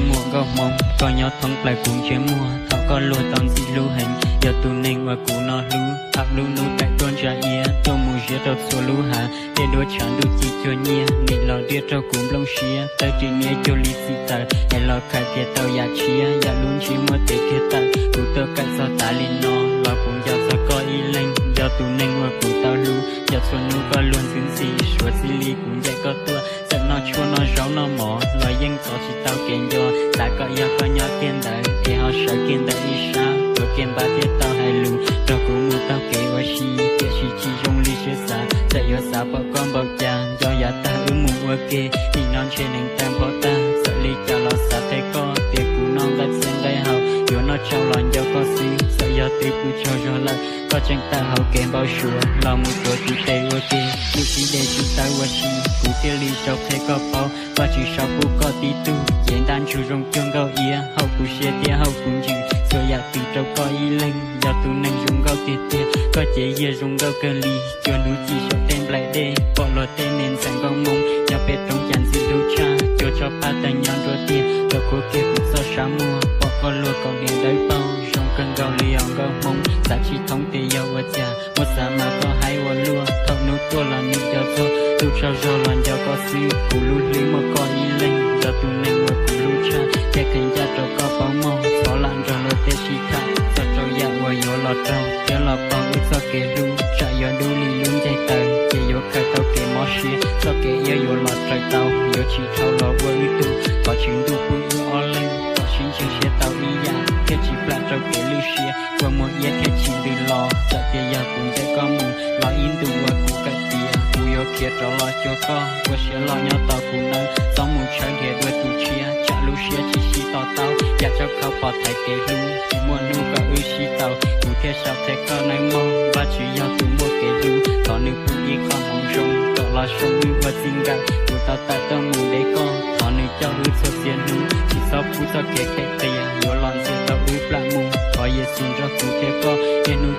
Muam nkauj hmoob, koj nyob thoob plaws kuv ntsej muag, thaum koj luag tau ntxim hlub heev, yog tus neeg uas kuv no hlub. Thaum lub hnub taim tuaj ntsa iab, tuaj mus ziab rau txhua lub hav, tej duab tshav ntuj ci cuag nyiaj, nim los riaj rau kuv nplooj siab, tawb ris niab cuag li txim tawm, es los khaws tias tau yam tshiab, yam lub ntsej muag tes kiag tawm, kuv tuaj kawm txog tas li no, los kuv nco txog koj ib leeg, yog tus neeg uas kuv tau hlub, yog txhua hnub koj luag ntxhi ntxhi, suav txij li kuv ncaim koj tuaj, txawm noj tshuaj noj zaub noj mov, los yeej txov tsis tau kev nco, xav kom yog koj nyob kiag ntawd, es ho sawv kiag ntawm ib sab, tuav kiag npab thiaj tau hais lus, nrog kuv mus taug kev ua si, tiam sis tsis zoo li siab xav, txawm yuav xav pom koj npaum cas, nco yav tag wb mus ua ke, nim no ntshe neeg tawg npog tag, txawm li cas los xav qhia koj, tias kuv noj nqaij txhia nqaij haus, yuav noj tsau los nco koj xwb, txawm yog twb pw tsaug zog lawm, koj tseem tawm hauv kev npau suav, los mus tuav tus tes ua ke, lub sib dej tsis tawb ua si, kuv thiaj li rau qhia koj paub, Vajtswv sau pub koj tib tug, cev ntaj ntsug zoo cuag nkauj iab, haum kuv siab thiab haum kuv ntsws, txhua yam twg rau koj ib leeg, yog tus neeg zoo nkauj tiag tiag, koj cev yiag zoo nkauj kawg li, cuag hnub ci saum tej nplaim dej, pom luag tej me ntxhais nkauj hmoob, nyob pem roob cas ntxim hlub tshaj, cuag tsob paj tawg nyob nruab tiag, rau khuv kiag kuv txoj sab muag, pom koj luag kaus hniav dawb paug, zoo kawg nkaus li os nkauj hmoob, xav tsis thoob tias yog ua cas, muab xav mas koj haib ua luaj, thaum hnub tuaj los nws nco txog, ntuj tsaug zog los nco koj xwb, kuv lub hlwb muaj koj ib leeg, yog tus neeg uas kuv hlub tshaj, thiaj qhia ncaj rau koj paub mog, thov lam nrog luag tej sib tham, txog rau yam uas yuav los raug, thiab los paug wb txoj kev hlub, tsam yuav dub li lub ncaig taws, ces yuav khaws tau kev mob siab, txoj kev iab yuav los raws tau, yuav tsis dhau los ua wb tug, thov Tswv Ntuj pub wb ob leeg, kom sib ntseeg siab tau ib yam, thiaj tsis plam rau kev lwj siab, ua muag iab thiaj tsis ntws los, txawm tias yog kuv ncaim koj mus, los ib ntus uas kuv kawm tiav, kuv yuav khiav rov los cuag koj, ua siab loj nyob tos kuv nawb, txhob mus tshawb nrhiav dua tus tshiab, tsam lub siab tsis sib to taub, yam tsau khau pom thaiv kev hlub, tsis muaj hnub kom wb sib tau, kuv thiaj sau qhia koj nawb mog, Vajtswv yog tus muaj kev hlub, thov nws pub ib qho hmoov zoo, kom los zoo wb ua txij nkawm, kuv tau tawm tuaj mus de koj, thov nws coj wb txhua txhia hnub, tsis txhob pub txoj kev khev qias, yuav los ntxias tau wb plam mus, thov Yexus nrog kuv thiab koj, niaj hnub